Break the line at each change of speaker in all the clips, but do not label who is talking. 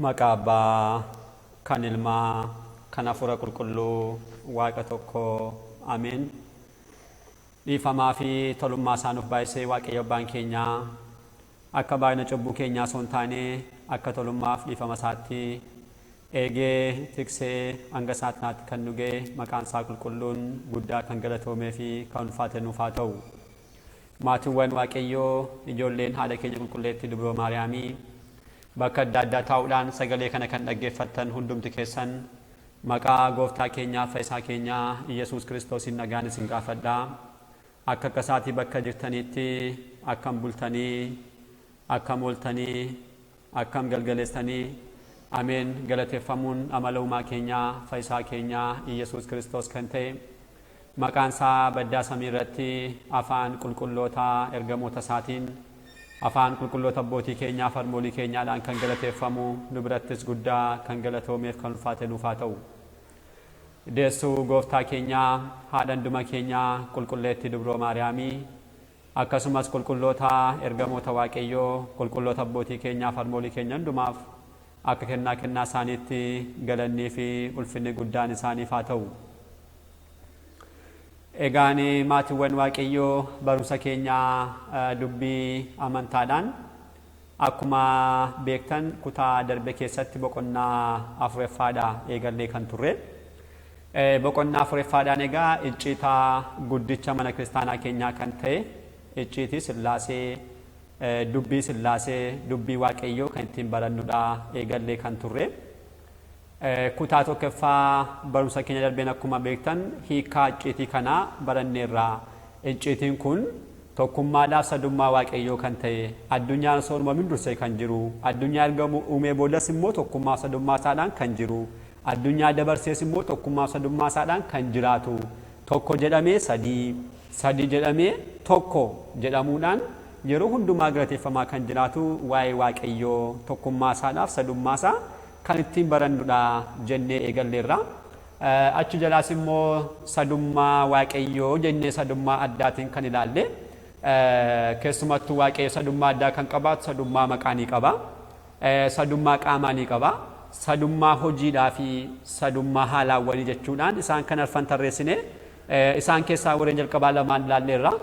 Maqaa Abbaa, kan Ilmaa, kan Hafuura Qulqulluu, Waaqa tokko, Ameen. Dhiifamaa fi tolummaa isaa nuuf baay'isee Waaqayyo Abbaan keenyaa akka baay'ina cubbuu keenyaa osoo hin taane akka tolummaaf dhiifama isaatti eegee tiksee hanga sa'aatinaatti kan nu ga'e maqaan isaa qulqulluun guddaa kan galatoomee fi kan ulfaate nuuf haa ta'u. Maatiiwwan Waaqayyoo, ijoolleen haadha keenya qulqulleettii Dubroo Maariyaamii bakka adda addaa taa'uudhaan sagalee kana kan dhaggeeffattan hundumti keessan maqaa Gooftaa keenyaa Fayyisaa keenyaa Iyyasuus Kiristoosiin nagaan isin gaafadha. Akka akka isaatii bakka jirtaniitti akkam bultanii, akkam ooltanii, akkam galgaleessanii? Ameen. Galateeffamuun amala uumaa keenyaa Fayyisaa keenyaa Iyyasuus Kiristoos kan ta'e maqaan isaa baddaa samii irratti afaan qulqulloota ergamoota isaatiin, afaan qulqulloota abbootii keenyaa fi harmoolii keenyaadhaan kan galateeffamu nu birattis guddaa kan galatoomeef kan ulfaate nuuf haa ta'u. Deessuu Gooftaa keenyaa, haadha hunduma keenyaa qulqulleettii Dubroo Maariyaamii, akkasumas qulqulloota ergamoota Waaqayyoo, qulqulloota abbootii keenyaa fi harmoolii keenya hundumaaf akka kennaa kennaa isaaniitti galannii fi ulfinni guddaan isaaniif haa ta'u. Egaan maatiiwwan Waaqayyoo, barumsa keenya dubbii amantaadhaan akkuma beektan kutaa darbe keessatti boqonnaa afureffaadha eegallee kan turre. Boqonnaa afureffaadhaan egaa icciitaa guddicha mana kiristaanaa keenyaa kan ta'e icciitii Sillaasee, dubbii Sillaasee, dubbii Waaqayyoo kan ittiin barannudha eegallee kan turre. Kutaa tokkoffaa barumsa keenya darbeen akkuma beektan hiikkaa icciitii kanaa baranneerra. Icciitiin kun tokkummaadhaaf sadummaa Waaqayyoo kan ta'e, addunyaan osoo hin uumamin dursee kan jiru, addunyaa erga uumee boodas immoo tokkummaaf sadummaa isaadhaan kan jiru, addunyaa dabarsees immoo tokkummaaf sadummaa isaadhaan kan jiraatu, tokko jedhamee sadii, sadii jedhamee tokko jedhamuudhaan yeroo hundumaa galateeffamaa kan jiraatu waa'ee Waaqayyoo tokkummaa isaadhaaf sadummaa isaa kan ittiin barannudha jennee eegalleerra. Achi jalaas immoo sadummaa Waaqayyoo jennee sadummaa addaatiin kan ilaalle, keessumattuu Waaqayyo sadummaa addaa kan qabaatu sadummaa maqaa ni qaba. Sadummaa qaamaa ni qaba. Sadummaa hojiidhaa fi sadummaa haalaawwanii jechuudhaan isaan kan arfan tarreessine, isaan keessaa warreen jalqabaa lamaan ilaalleerra.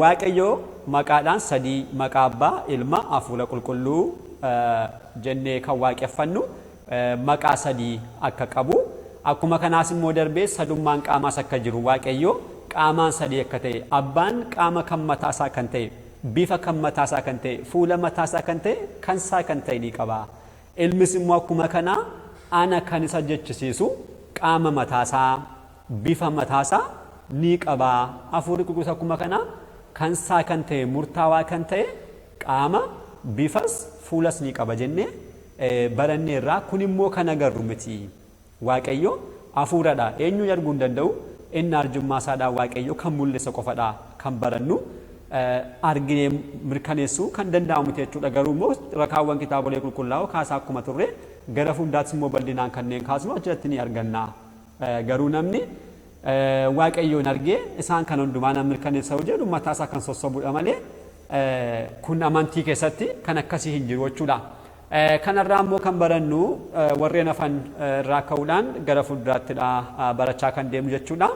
Waaqayyo maqaadhaan sadii, maqaa Abbaa, Ilma, Hafuura Qulqulluu jennee kan waaqeffannu maqaa sadii akka qabu, akkuma kanaas immoo darbee sadummaan qaamaas akka jiru, Waaqayyo qaamaan sadii akka ta'e, Abbaan qaama kan mataasaa kan ta'e, bifa kan mataasaa kan ta'e, fuula mataasaa kan ta'e, kan isaa kan ta'e ni qaba. Ilmis immoo akkuma kanaa ana kan isa jechisiisu qaama mataasaa, bifa mataasaa ni qaba. Hafuurri Qulqulluus akkuma kanaa kan isaa kan ta'e, murtaawaa kan ta'e qaama, bifas, fuulas ni qaba jennee baranneerra. Kun immoo kan agarru miti. Waaqayyo hafuuradha. Eenyuun arguu hin danda'u. Inni arjummaa isaadhaan Waaqayyo kan mul'ise qofadha kan barannu. Arginee mirkaneessuu kan danda'amu miti jechuudha. Garuu immoo rakaawwan kitaabolee qulqullaa'oo kaasaa akkuma turre gara fuulduraattis immoo bal'inaan kanneen kaasnu achirratti ni arganna. Garuu namni Waaqayyoon argee isaan kan hundumaa nan mirkaneessa yoo jedhu mataa isaa kan sossobudha malee kun amantii keessatti kan akkasii hin jiru jechuudha. Kanarraa immoo kan barannu warreen hafan irraa ka'uudhaan gara fuulduraattidha barachaa kan deemnu jechuudha.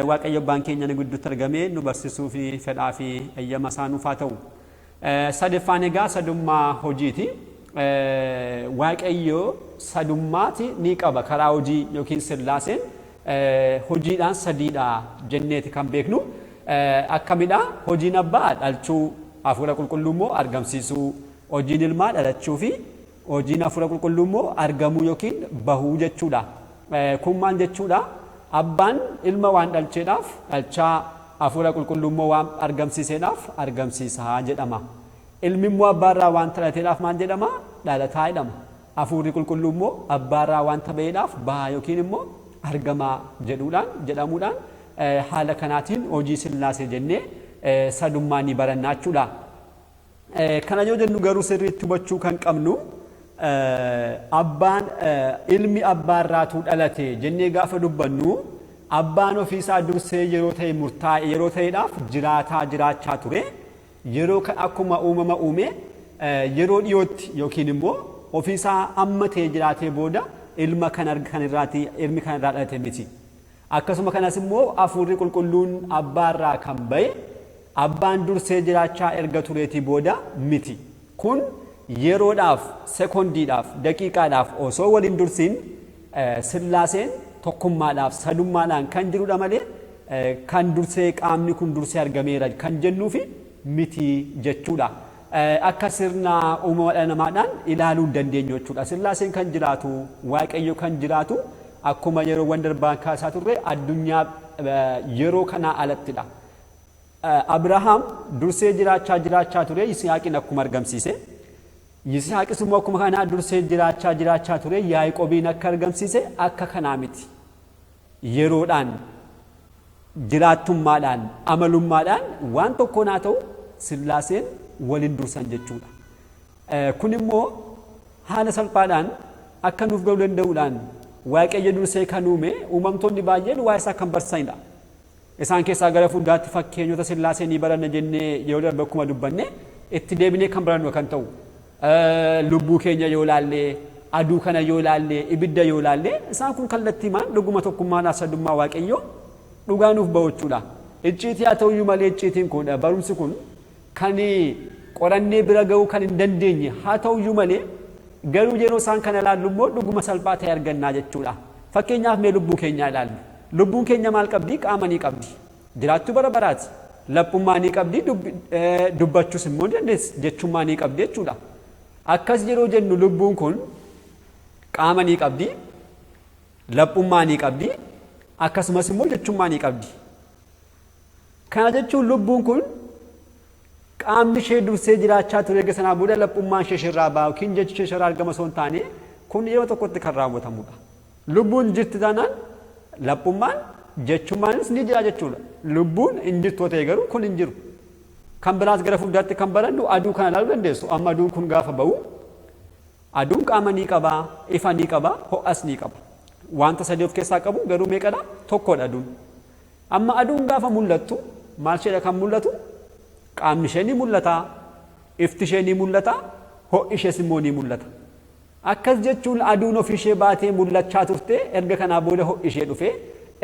Waaqayyo abbaan keenya nu gidduutti argamee nu barsiisuu fi fedhaa fi eeyyama isaa nuuf haa ta'u. Sadaffaan egaa sadummaa hojiiti. Waaqayyo sadummaati ni qaba karaa hojii yookiin Sillaaseen hojiidhaan sadiidha jenneeti kan beeknu. Akkamidha? Hojiin abbaa dhalchuu, hafuura qulqulluu immoo argamsiisuu, hojiin ilmaa dhalachuu fi hojiin hafuura qulqulluu immoo argamuu yookiin bahuu jechuudha. Kun maal jechuudha? Abbaan ilma waan dhalcheedhaaf dhalchaa, hafuura qulqulluu immoo waan argamsiiseedhaaf argamsiisaa jedhama. Ilmi immoo abbaa irraa waan dhalateedhaaf maal jedhama? Dhalataa jedhama. Hafuurri qulqulluu immoo abbaa irraa wanta ba'eedhaaf bahaa yookiin immoo argamaa jedhuudhaan jedhamuudhaan haala kanaatiin hojii Sillaasee jennee sadummaa ni baranna jechuudha. Kana yoo jennu garuu sirriitti hubachuu kan qabnu, abbaan ilmi abbaa irraatuu dhalate jennee gaafa dubbannu, abbaan ofiisaa dursee yeroo ta'e murtaa'e yeroo ta'eedhaaf jiraataa jiraachaa ture. Yeroo akkuma uumama uume yeroo dhiyootti yookiin immoo ofiisaa amma ta'e jiraatee booda ilma kan irraati ilmi kan irraa dhalate miti. Akkasuma kanas immoo hafuurri qulqulluun abbaarraa kan ba'e abbaan dursee jiraachaa erga tureetii booda miti. Kun yeroodhaaf, sekondiidhaaf, daqiiqaadhaaf osoo waliin dursiin Sillaaseen tokkummaadhaaf sadummaadhaan kan jirudha malee kan dursee qaamni kun dursee argameera kan jennuufi miti jechuudha. Akka sirna uumama dhala namaadhaan ilaaluu hin dandeenyu jechuudha. Sillaaseen kan jiraatu, Waaqayyo kan jiraatu akkuma yeroowwan darbaan kaasaa turre addunyaa yeroo kanaa alattidha. Abrahaam dursee jiraachaa jiraachaa ture Yisihaaqiin akkuma argamsiise. Yisihaaqis immoo akkuma kanaa dursee jiraachaa jiraachaa ture Yaaqoobiin akka argamsiise akka kanaa miti. Yeroodhaan, jiraattummaadhaan, amalummaadhaan waan tokkoon haa ta'u Sillaaseen waliin dursan jechuudha. Kun immoo haala salphaadhaan akka nuuf galuu danda'uudhaan Waaqayyo dursee kan uume uumamtoonni baay'een waa'ee isaa kan barsiisanidha. Isaan keessaa gara fuulduraatti fakkeenyota Sillaasee ni baranna jennee yeroo darbe akkuma dubbanne itti deebinee kan barannu kan ta'u. Lubbuu keenya yoo ilaalle, aduu kana yoo ilaalle, ibidda yoo ilaalle isaan kun kallattiimaan dhuguma tokkummaadhaaf sadummaa Waaqayyoo dhugaa nuuf ba'u jechuudha. Icciitii haa ta'uyyuu malee icciitiin kun barumsi kun kan qorannee bira ga'uu kan hin dandeenye haa ta'uyyuu malee garuu yeroo isaan kana ilaallu immoo dhuguma salphaa ta'e argannaa jechuudha. Fakkeenyaaf mee lubbuu keenyaa ilaallu. Lubbuun keenya maal qabdi? Qaama ni qabdi. Jiraattuu bara baraati. Laphummaa ni qabdi, dubbachuus immoo ni dandeessi, jechummaa ni qabdi jechuudha. Akkas yeroo jennu lubbuun kun qaama ni qabdi, laphummaa ni qabdi, akkasumas immoo jechummaa ni qabdi. Kana jechuun lubbuun kun qaamni ishee dursee jiraachaa ture erga sanaa booda laphummaan ishee ishirraa ba'a yookiin jechi ishee ishirraa argama osoo hin taane kun yeroo tokkotti kan raawwatamudha. Lubbuun jirti taanaan laphummaan jechummaanis ni jira jechuudha. Lubbuun hin jirtu yoo ta'e garuu kun hin jiru. Kan biraas gara fuulduraatti kan barannu aduu kana ilaaluu dandeessu. Amma aduun kun gaafa ba'u aduun qaama ni qaba, ifa ni qaba, ho'as ni qaba. Wanta sadii of keessaa qabu garuu meeqadha? Tokkodha aduun. Amma aduun gaafa mul'attu maal isheedha kan mul'atu? Qaamni ishee ni mul'ata, ifti ishee ni mul'ata, ho'i ishees immoo ni mul'ata. Akkas jechuun aduun ofii ishee baatee mul'achaa turte erga kanaa booda ho'i ishee dhufe,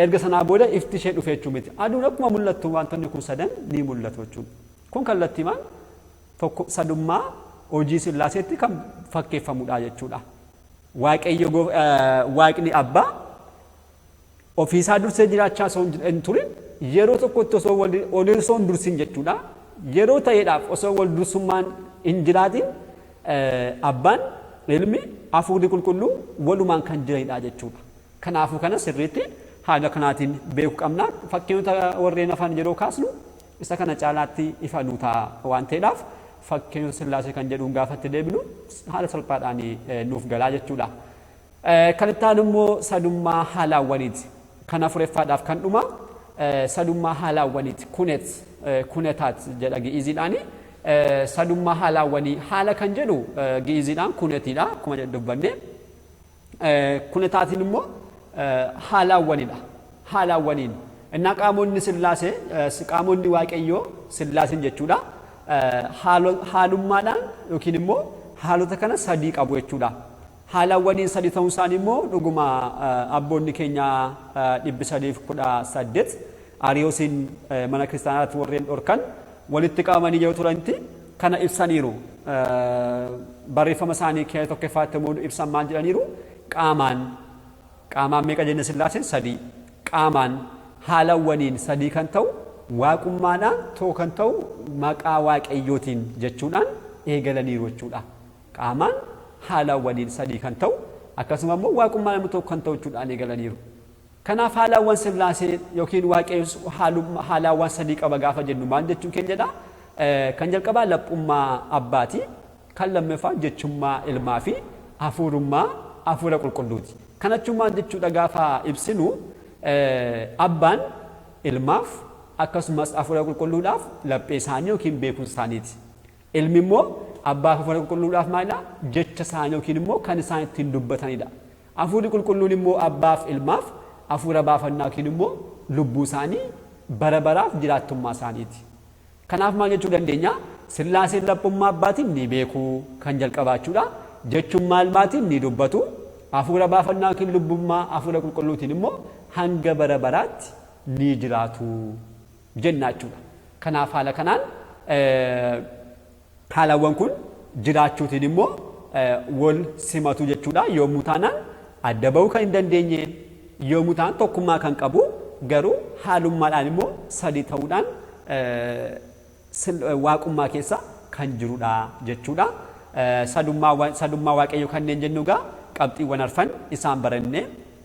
erga sanaa booda ifti ishee dhufe jechuu miti. Aduun akkuma mul'attu wantoonni kun sadan ni mul'atu jechuudha. Kun kallattiimaan tokko sadummaa hojii Sillaaseetti kan fakkeeffamudha jechuudha. Waaqayyo Waaqni Abbaa ofiisaa dursee jiraachaa osoo hin turin yeroo tokkotti osoo wal osoo hin dursin jechuudha. Yeroo ta'eedhaaf osoo wal dursummaan hin jiraatin abbaan, ilmi, hafuurri qulqulluu walumaan kan jiranidha jechuudha. Kanaafuu kana sirriitti haala kanaatiin beekuu qabna. Fakkeenyota warreen hafan yeroo kaasnu isa kana caalaatti ifa nuu ta'a waan ta'eedhaaf fakkeenyota Sillaasee kan jedhuun gaafa itti deebinu haala salphaadhaan nuuf galaa jechuudha. Kan itti aanu immoo sadummaa haalaawwaniiti. Kan afureffaadhaaf kan dhuma sadummaa haalaawwaniiti. Kunet, kunetaat jedha Gi'iiziidhaani. Sadummaa haalaawwanii haala kan jedhu Gi'iiziidhaan kunetiidha akkuma dubbanne. Kunetaatiin immoo haalaawwanidha. Haalaawwaniin. Innaa qaamonni Sillaasee, qaamonni Waaqayyoo Sillaaseen jechuudha. Haalummaadhaan yookiin immoo haalota kana sadii qabu jechuudha. Haalawwaniin sadii ta'uun isaanii immoo dhuguma abboonni keenya 318 Ariyoosiin mana kiristaanaatti warreen dhorkan walitti qabamanii yeroo turanitti kana ibsaniiru. Barreeffama isaanii keessa tokkoffaatti immoo ibsan maal jedhaniiru? Qaamaan qaamaan meeqa jenne Sillaaseen sadii. Qaamaan haalawwaniin sadii kan ta'u waaqummaadhaan tokko kan ta'u maqaa Waaqayyootiin jechuudhaan eegalaniiru jechuudha. Qaamaan haalaawwaniin sadii kan ta'u akkasuma immoo waaqummaa namni tokko kan ta'u jechuudhaan eegalaniiru. Kanaaf haalaawwan Sillaasee yookiin Waaqayyo haalaawwan sadii qaba gaafa jennu maal jechuu keenyadha? Kan jalqabaa laphummaa abbaati. Kan lammaffaa jechummaa ilmaa fi hafuurummaa hafuura qulqulluuti. Kana jechuun maal jechuudha gaafa ibsinu abbaan ilmaaf akkasumas hafuura qulqulluudhaaf laphee isaanii yookiin beekumsa isaaniiti. Ilmi immoo Abbaa fi Hafuura Qulqulluudhaaf maalidha? Jecha isaanii yookiin immoo kan isaan ittiin dubbatanidha. Hafuurri Qulqulluun immoo Abbaa fi Ilmaaf hafuura baafannaa yookiin immoo lubbuu isaanii bara baraaf jiraattummaa isaaniiti. Kanaaf maal jechuu dandeenya? Sillaaseen laphummaa Abbaatiin ni beeku kan jalqabaa jechuudha. Jechummaa ilmaatiin ni dubbatu. Hafuura baafannaa yookiin lubbummaa hafuura qulqulluutiin immoo hanga bara baraatti ni jiraatu jenna jechuudha. Kanaaf haala kanaan haalawwan kun jiraachuutiin immoo wal simatu jechuudha. Yommuu taanaan adda bahuu kan hin dandeenye, yommuu ta'an tokkummaa kan qabu, garuu haalummaadhaan immoo sadii ta'uudhaan waaqummaa keessa kan jirudha jechuudha. Sadummaa Waaqayyoo kanneen jennu egaa qabxiiwwan arfan isaan baranne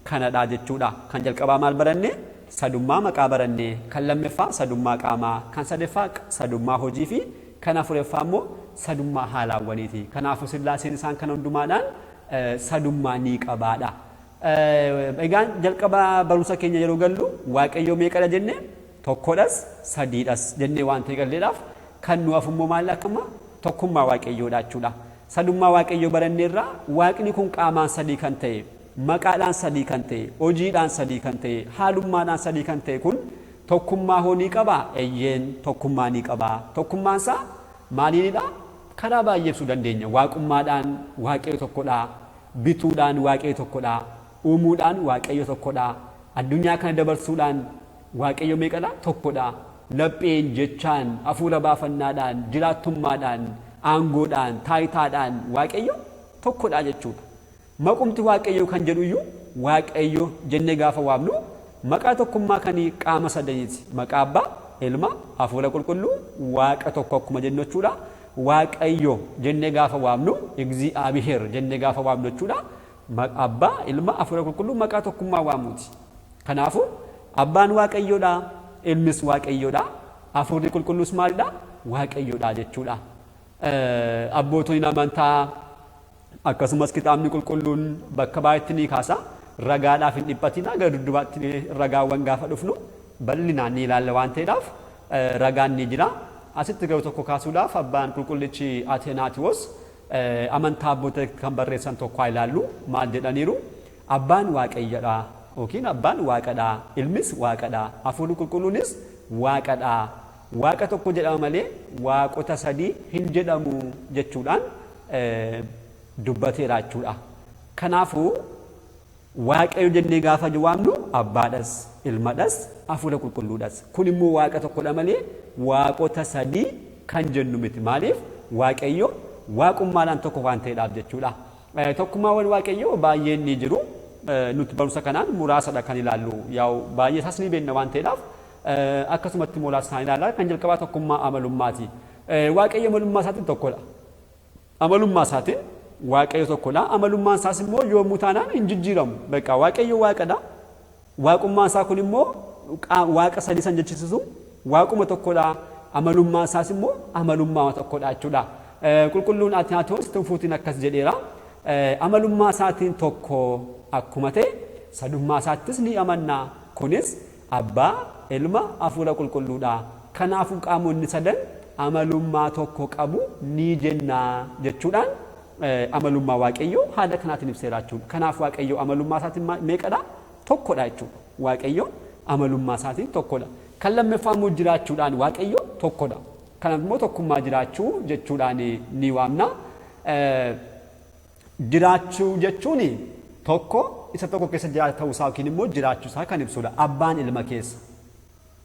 kanadha jechuudha. Kan jalqabaa maal baranne? Sadummaa maqaa baranne. Kan lammaffaa sadummaa qaamaa, kan sadaffaa sadummaa hojii fi kan afuraffaa immoo sadummaa haalaawwaniiti. Kanaafuu Sillaaseen isaan kana hundumaadhaan sadummaa ni qabaadha. Egaan jalqaba barumsa keenya yeroo gallu Waaqayyo meeqadha jenne? Tokkodhas sadiidhas jennee waan ta'e galleedhaaf kan nu hafummoo maal akkuma tokkummaa Waaqayyoodha jechuudha. Sadummaa Waaqayyoo baranneerraa Waaqni kun qaamaan sadii kan ta'e, maqaadhaan sadii kan ta'e, hojiidhaan sadii kan ta'e, haalummaadhaan sadii kan ta'e kun tokkummaa hoo ni qabaa? Eeyyeen, tokkummaa ni qabaa. Tokkummaan isaa maaliinidha? Karaa baay'ee ibsuu dandeenya. Waaqummaadhaan Waaqayyo tokkodha. Bituudhaan Waaqayyo tokkodha. Uumuudhaan Waaqayyo tokkodha. Addunyaa kana dabarsuudhaan Waaqayyo meeqadha? Tokkodha. Lapheen, jechaan, hafuura baafannaadhaan, jiraattummaadhaan, aangoodhaan, taayitaadhaan Waaqayyo tokkodha jechuudha. Maqumti Waaqayyo kan jedhu iyyuu Waaqayyo jennee gaafa waamnu maqaa tokkummaa kan qaama sadaniiti. Maqaa Abbaa, Ilma, Hafuura Qulqulluu, Waaqa tokko akkuma jennu jechuudha. Waaqayyo jennee gaafa waamnu Igzi'aabiheer jennee gaafa waamnu jechuudha. Abbaa, Ilma, Hafuura Qulqulluu maqaa tokkummaa waamuuti. Kanaafuu Abbaan Waaqayyoodha, Ilmis Waaqayyoodha, Hafuurri Qulqulluus maalidha? Waaqayyoodha jechuudha. Abbootonni amantaa akkasumas kitaabni qulqulluun bakka baay'eetti ni kaasa. Ragaadhaaf hin dhiphatina, gara duddubaatti ragaawwan gaafa dhufnu bal'inaan ni ilaalla waan ta'eedhaaf ragaan ni jira. Asitti garuu tokko kaasuudhaaf abbaan qulqullichi Ateenaatiwoos amantaa abboota kan barreessan tokko haa ilaallu. Maal jedhaniiru? Abbaan Waaqayyodha yookiin abbaan Waaqadha, ilmis Waaqadha, hafuurri qulqulluunis Waaqadha. Waaqa tokko jedhama malee waaqota sadii hin jedhamu jechuudhaan dubbateera jechuudha. Kanaafuu Waaqayyo jennee gaafa waamnu abbaadhas, ilmadhas, hafuura qulqulluudhas. Kun immoo Waaqa tokkodha malee waaqota sadii kan jennu miti. Maaliif? Waaqayyo waaqummaadhaan tokko waan ta'eedhaaf jechuudha. Tokkummaawwan Waaqayyoo baay'een ni jiru. Nuti barumsa kanaan muraasadha kan ilaallu. Yaa'u baay'ee isaas ni beekna waan ta'eedhaaf akkasumatti muraasa isaan ilaalla. Kan jalqabaa tokkummaa amalummaati. Waaqayyo amalummaa isaatiin tokkodha. Amalummaa isaatiin Waaqayyo tokkodha. Amalummaan isaas immoo yommuu taanaan hin jijjiiramu. Bakka Waaqayyo Waaqadha. Waaqummaan isaa kun immoo Waaqa sadii san jechisiisu Waaquma tokkodha. Amalummaan isaas immoo amalummaa tokkodha jechuudha. Qulqulluun Atinaatoos Tunfuutiin akkas jedheera. Amalummaa isaatiin tokko akkuma ta'e sadummaa isaattis ni amanna. Kunis Abbaa, Ilma, Hafuura Qulqulluudha. Kanaafuu qaamonni sadan amalummaa tokko qabu ni jenna jechuudhaan amalummaa Waaqayyoo haala kanaatiin ibseera jechuudha. Kanaaf Waaqayyo amalummaa isaatiin meeqadha? Tokkodha jechuudha. Waaqayyo amalummaa isaatiin tokkodha. Kan lammaffaa immoo jiraachuudhaan Waaqayyo tokkodha. Kanaaf immoo tokkummaa jiraachuu jechuudhaan ni waamna. Jiraachuu jechuun tokko isa tokko keessa jiraata ta'uu isaa yookiin immoo jiraachuu isaa kan ibsudha. Abbaan ilma keessa,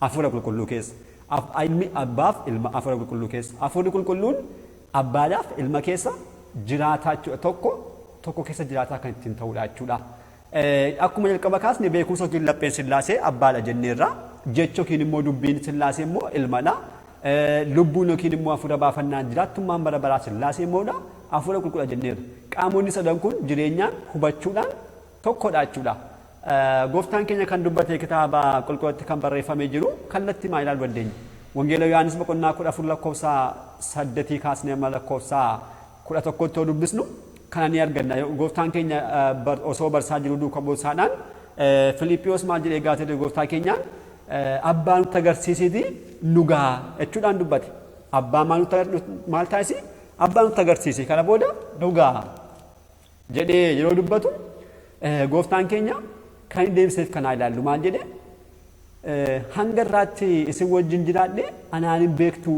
Hafuura Qulqulluu keessa. Ilmi abbaaf ilma Hafuura Qulqulluu keessa. Hafuurri Qulqulluun abbaadhaaf ilma keessa jiraataa jechuudha. Tokko tokko keessa jiraataa kan ittiin ta'udha jechuudha. Akkuma jalqaba kaasne beekumsa yookiin lapheen Sillaasee abbaadha jenneerra. Jecha yookiin immoo dubbiin Sillaasee immoo ilmadha. Lubbuun yookiin immoo hafuura baafannaan jiraattummaan bara baraa Sillaasee immoodha. Hafuura Qulqulludha jenneerra. Qaamonni sadan kun jireenyaan hubachuudhaan tokkodha jechuudha. Gooftaan keenya kan dubbate kitaaba qulqulluutti kan barreeffamee jiru kallattii maa ilaaluu dandeenya? Wangeela Yohaannis boqonnaa 14 lakkoofsa 8 kaasnee amma lakkoofsa 11tti yoo dubbisnu kana ni arganna. Gooftaan keenya osoo barsaa jiru duuka buusaadhaan Filiiphiyoos maal jedhee gaafate gooftaa keenyaan? Abbaa nutti agarsiisiiti nu gaha jechuudhaan dubbate. Abbaa maal taasisi? Abbaa nutti agarsiisi kana booda nu gaha jedhee yeroo dubbatu gooftaan keenya kan inni deebiseef kanaa ilaallu maal jedhee? Hanga irraatti isin wajjin jiraadhe anaan hin beektu.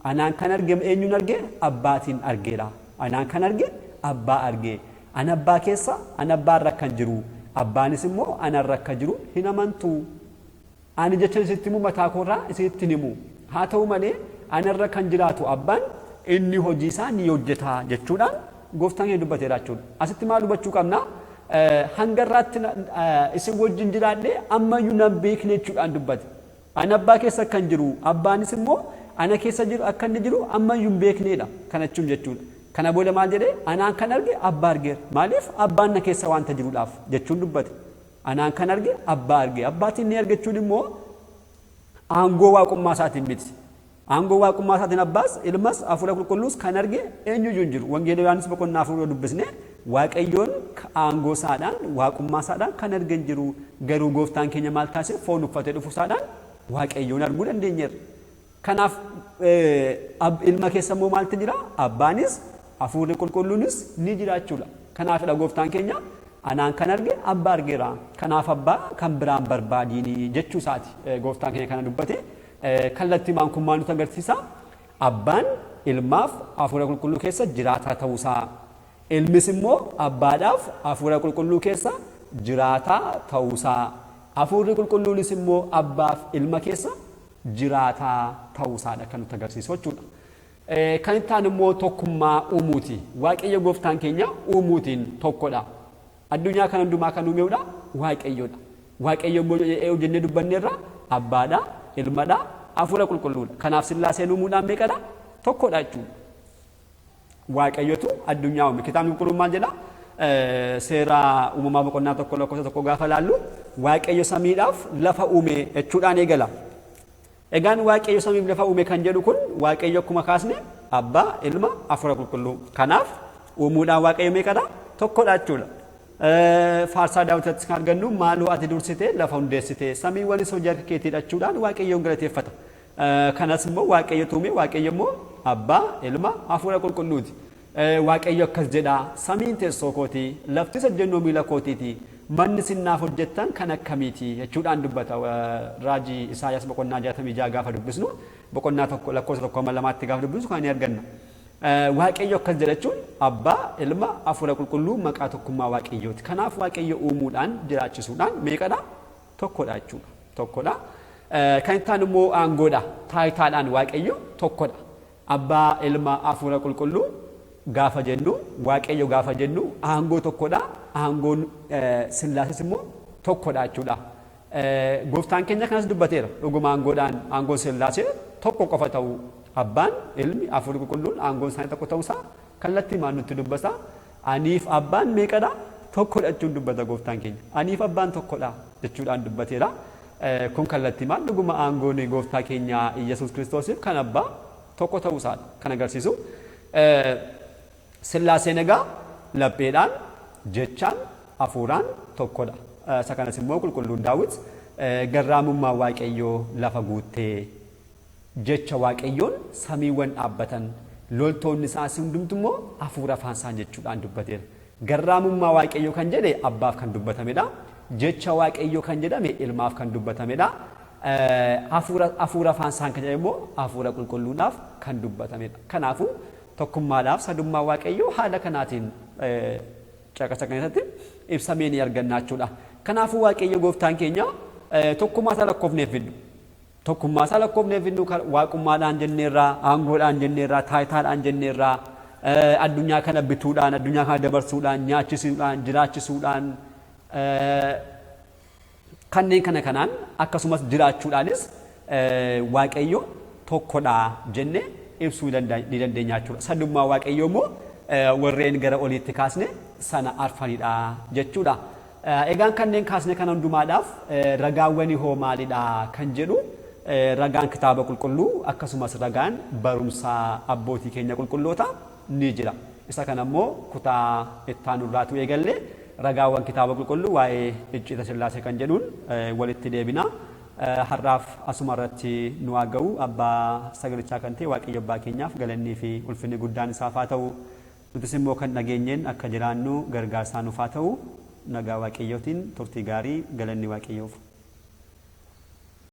Anaan kan arge eenyuun arge? Abbaatiin argeera. Anaan kan arge abbaa arge. Ana abbaa keessa, ana abbaarra kan jiru, abbaanis immoo anarra akka jiru hin amantu. Ani jecha isinitti himu mataa koorraa isinitti hin himu. Haa ta'u malee anarra kan jiraatu abbaan inni hojii isaa ni hojjeta jechuudhaan gooftaan keenya dubbateera jechuudha. Asitti maal hubachuu qabna? Hanga irraatti isin wajjin jiraadhee ammayyuu nan beekne jechuudhaan dubbate. Ani abbaa keessa kan jiru, abbaanis immoo ana keessa jiru akka inni jiru ammayyuu hin beeknedha. Kana jechuun jechuudha. Kana booda maal jedhee? Anaan kan arge abbaa argeera. Maaliif? Abbaan na keessa waanta jiruudhaaf jechuun dubbate. Anaan kan arge abbaa arge. Abbaatiin ni argachuun immoo aangoo waaqummaa isaatiin miti. Aangoo waaqummaa isaatiin abbaas, ilmas, hafuura qulqulluus kan arge eenyuyyuu hin jiru. Wangeela Yohaannis boqonnaa 4 yoo dubbisne Waaqayyoon aangoo isaadhaan, waaqummaa isaadhaan kan arge hin jiru. Garuu gooftaan keenya maal taasise? Foon uffatee dhufuu isaadhaan Waaqayyoon arguu dandeenyeerra. Kanaaf ilma keessa immoo maaltu jira? Abbaanis hafuurri qulqulluunis ni jira jechuudha. Kanaafidha gooftaan keenya anaan kan arge abbaa argeera. Kanaaf abbaa kan biraan barbaadiini jechuu isaati. Gooftaan keenya kana dubbate. Kallattii maan kun maal nutti agarsiisa? Abbaan ilmaaf hafuura qulqulluu keessa jiraataa ta'uusaa. Ilmis immoo abbaadhaaf hafuura qulqulluu keessa jiraataa ta'uusaa. Hafuurri qulqulluunis immoo abbaaf ilma keessa jiraataa ta'uusaadha kan nutti agarsiisu jechuudha. Kan itti aanu immoo tokkummaa uumuuti. Waaqayyo gooftaan keenya uumuutiin tokkodha. Addunyaa kana hundumaa kan uumeudha Waaqayyoodha. Waaqayyo immoo eenyu jennee dubbanneerra? Abbaadha, Ilmadha, Hafuura Qulqulluudha. Kanaaf Sillaaseen uumuudhaan meeqadha? Tokkodha jechuudha. Waaqayyotu addunyaa uume. Kitaabni Qulqulluun maal jedha? Seera uumamaa boqonnaa 1 lakkoofsa 1 gaafa laallu Waaqayyo samiidhaaf lafa uume jechuudhaan eegala. Egaan Waaqayyo samiif lafa uume kan jedhu kun Waaqayyo akkuma kaasne Abbaa, Ilma, Hafuura Qulqulluu. Kanaaf uumuudhaan Waaqayyo meeqadha? Tokkodha jechuudha. Faarsaa Daawit irrattis kan argannu maaloo ati dursitee lafa hundeessite samiiwwanis hojii harka keetii jechuudhaan Waaqayyoon galateeffata. Kanas immoo Waaqayyotu uume, Waaqayyo immoo Abbaa, Ilma, Hafuura Qulqulluuti. Waaqayyo akkas jedha, samiin teessoo kooti, laftis ejjennoo miila kootiiti, manni isin naaf hojjettan kan akkamiiti jechuudhaan dubbata. Raajii Isaayyaas boqonnaa 66 gaafa dubbisnu, boqonnaa 1 lakkoofsa 1 hamma 2tti gaafa dubbisnu kana ni arganna. Waaqayyo akkas jedha jechuun Abbaa, Ilma, Hafuura Qulqulluu maqaa tokkummaa Waaqayyooti. Kanaaf Waaqayyo uumuudhaan jiraachisuudhaan meeqadha? Tokkodha jechuudha. Tokkodha. Kan itti aanu immoo aangoodha. Taayitaadhaan Waaqayyo tokkodha. Abbaa, Ilma, Hafuura Qulqulluu gaafa jennu, Waaqayyo gaafa jennu aangoo tokkodha. Aangoon Sillaases immoo tokkodha jechuudha. Gooftaan keenya kanas dubbateera. Dhuguma aangoodhaan aangoon Sillaasee tokko qofa ta'uu Abbaan, Ilmi, Hafuurri Qulqulluun aangoon isaanii tokko ta'uusaa kallattii maan nutti dubbata. Aniif Abbaan meeqadha? Tokkodha jechuun dubbata gooftaan keenya. Aniif Abbaan tokkodha jechuudhaan dubbateera. Kun kallattii maal dhuguma aangoon gooftaa keenya Iyyasuus Kiristoosiif kan Abbaa tokko ta'uusaadha kan agarsiisu. Sillaaseen egaa lapheedhaan, jechaan, hafuuraan tokkodha. Isa kanas immoo qulqulluun Daawit garraamummaa Waaqayyoo lafa guuttee, jecha Waaqayyoon samiiwwan dhaabbatan, loltoonni isaas hundumtu immoo hafuura afaan isaan jechuudhaan dubbateera. Garraamummaa Waaqayyoo kan jedhe Abbaaf kan dubbatamedha. Jecha Waaqayyoo kan jedhame Ilmaaf kan dubbatamedha. Hafuura afaan isaan kan jedhame immoo Hafuura Qulqulluudhaaf kan dubbatamedha. Kanaafuu tokkummaadhaaf sadummaa Waaqayyoo haala kanaatiin caqasa kana keessatti ibsamee ni arganna jechuudha. Kanaafuu Waaqayyo gooftaan keenya tokkummaa isaa lakkoofneef fiddu. Tokkummaa isaa lakkoofneef fiddu waaqummaadhaan jenneerraa, aangoodhaan jenneerraa, taayitaadhaan jenneerraa, addunyaa kana bituudhaan, addunyaa kana dabarsuudhaan, nyaachisuudhaan, jiraachisuudhaan, kanneen kana kanaan akkasumas jiraachuudhaanis Waaqayyo tokkodha jenne ibsuu ni dandeenya jechuudha. Sadummaa Waaqayyoo immoo warreen gara oliitti kaasne sana arfanidha jechuudha. Egaan kanneen kaasne kana hundumaadhaaf ragaawwani hoo maalidha kan jedhu ragaan kitaaba qulqulluu akkasumas ragaan barumsa abbootii keenya qulqulloota ni jira. Isa kana immoo kutaa ittaanu irraatu eegalle ragaawwan kitaaba qulqulluu waa'ee icciita Sillaasee kan jedhuun walitti deebina. Har'aaf asuma irratti nu haa ga'u. Abbaa sagalichaa kan ta'e Waaqayyo abbaa keenyaaf galannii fi ulfinni guddaan isaaf haa ta'u. Nutis immoo kan dhageenyeen akka jiraannu gargaarsaa nuuf haa ta'u. Nagaa Waaqayyootiin turtii gaarii, galanni Waaqayyoof.